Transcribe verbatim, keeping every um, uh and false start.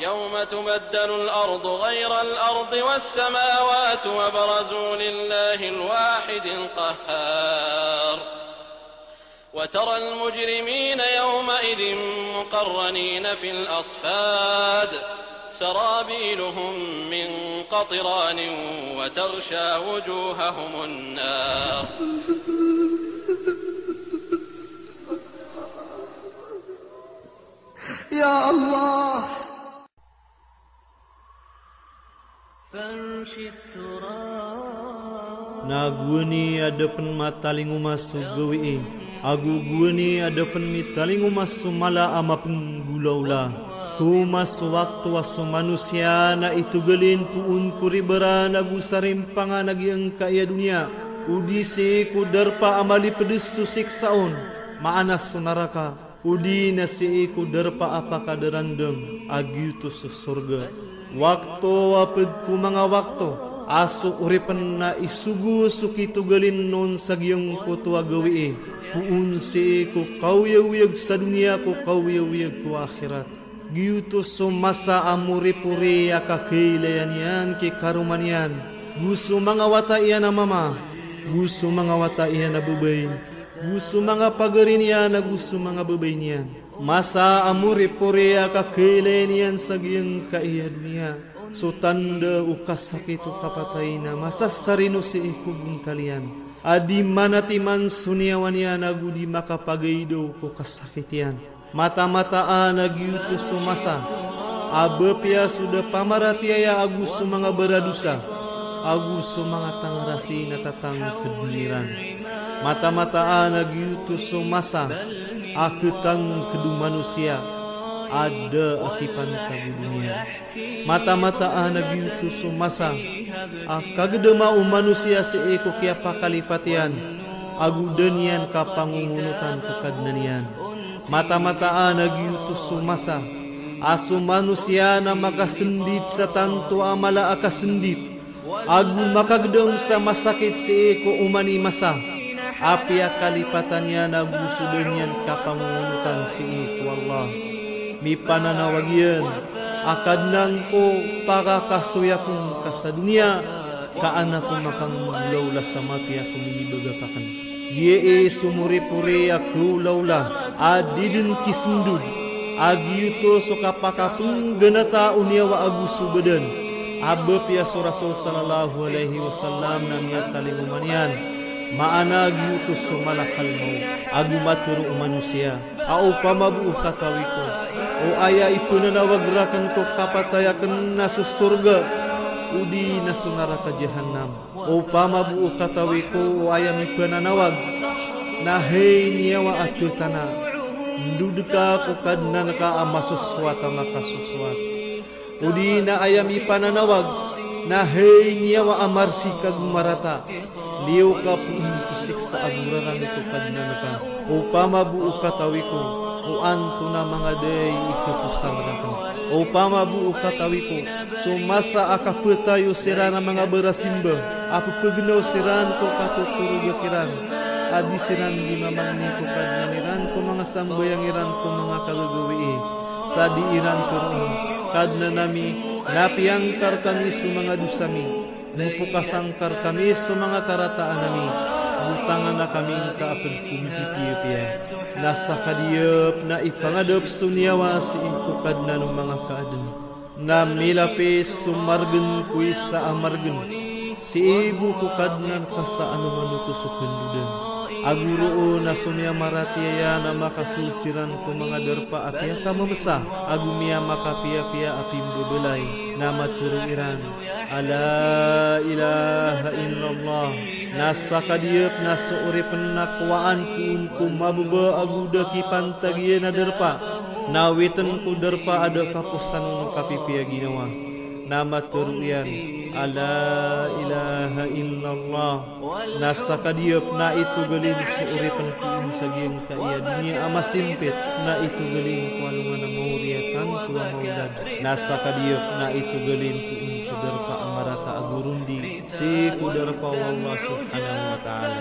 يوم تبدل الأرض غير الأرض والسماوات وبرزوا لله الواحد القهار. وترى المجرمين يومئذ مقرنين في الأصفاد. سرابيلهم من قطران وتغشى وجوههم النار. Ya Allah. Na gowani a da pen matalingoma so gawii, ago gowani a da pen mitalingoma so mala a mapenggolawla. Ko maso wakto a so manosiya na itogalin poon ko ribaran ago sarimpangan a giyangkaya doniya, odi sii ko darpa a malipedes so siksa on, maana so naraka. Odi na sii ko darpa a pakadarandang a giyoto so sorga. Wakto a ped ko manga wakto a so oripen na isogo so kitogalin on sa giyangkoto a gawii, poon sii ko kaoyagoyag sa doniya ko kaoyagoyag ko akhirat. Giyoto so masa a moripori a kakailayan iyan ki karoma niyan, go so manga wata iyan a mama, go so manga wata iyan a babay, go so manga pagari niyan ago so manga babay niyan. Masa a moripori a kakailayan iyan sa giyangkaya doniya. So tanda o kasakit o kapatay na masasarino sii ko bontal iyan a di manatiman so niyawa niyan ago di makapagaidaw ko kasakit iyan. Mataan-mataan a giyoto so masa a apiya so da pamaratiyaya ago so manga baradosa ago so manga tangarasi na tatangked iran. Mataan-mataan a giyoto so masa a ketangked o manosiya a da a kipantag o doniya. Mataan-mataan a giyoto so masa a kagedama o manosiya sii ko kiyapakalipat iyan ago da niyan kapangongonotan ko Kadnan iyan. Mataan-mataan a giyoto so masa a so manosiya na makasendit sa tanto a mala a kasendit ago makagedam sa masakit sii ko oman i masa a piyakalipatan iyan ago so da niyan kapangongonotan sii ko Allah. Mipananawag iyan a Kadnan ko, pakakasoy akongka sa doniya, ka an ako makanggolawla sa mapiya ko minibagak aken. Giyai so moripori a kagolawla a di den kisendod a giyoto so kapakapengganata o niyawa ago so badan. A apiya so Rasul sallallahu alaihi wasallam na miyatalingoma niyan, maana giyoto so malakal maut ago matero o manosiya a opama bo o katawi ko, o aya ipananawag raken ko kapatay aken na so sorga odi na so naraka jahannam. Opama bo o katawi ko, o aya mipananawag na hay niyawa a tetana, ndod ka ko Kadnan ka a masosowat a makasosowat. Odi na aya mipananawag na hay niyawa a marsik ago marata, liyo ka poon ko siksa ago rarangit o Kadnan ka. Opama bo o katawi ko, o antonaa manga da i kaposang raken. Opama bo o katawi ko, so masa a kapetayo siran a manga barasimba a pepegenaw siran ko katotorogak iran a di siran di mamangni ko Kadnan iran ko manga sambayang iran ko manga kagagawii. Sa di iran teroon, Kadnan ami, na piyangkar kami so manga dosa mi, na pokasangkar kami so manga karataan ami, botangan a kami ngka a ped ko mipipiyapiya. Na sakadiyep na ipangadep so niyawa sii ko Kadnan o manga kaaden. Na milapis so margen ko isa a margen sii bo ko Kadnan ka sa anomanoto so kendodan. Ago roo na so miyamaratiyaya na makasold siran ko manga darpa a piyakamamesa ago miyamakapiyapiya a pimbabalay, na matero iran a la ilaha illallah. Na sakadiyep na so oripen na kowaan poon ko mababa ago da kipantag iyan a darpa, na awiten ko darpa a da kaposan on o kapipiya ginawa. Na matero iyan a la ilaha illallah. Na sakadiyep na itogalin so oripen poon sa giyangkaya doniya a masimpit, na itogalin ko alongan a maori a tanto a maolad. Na sakadiyep na itogalin poon ko darpa a marata a gorondi sii ko darpa o Allah subhanahu wa ta'ala.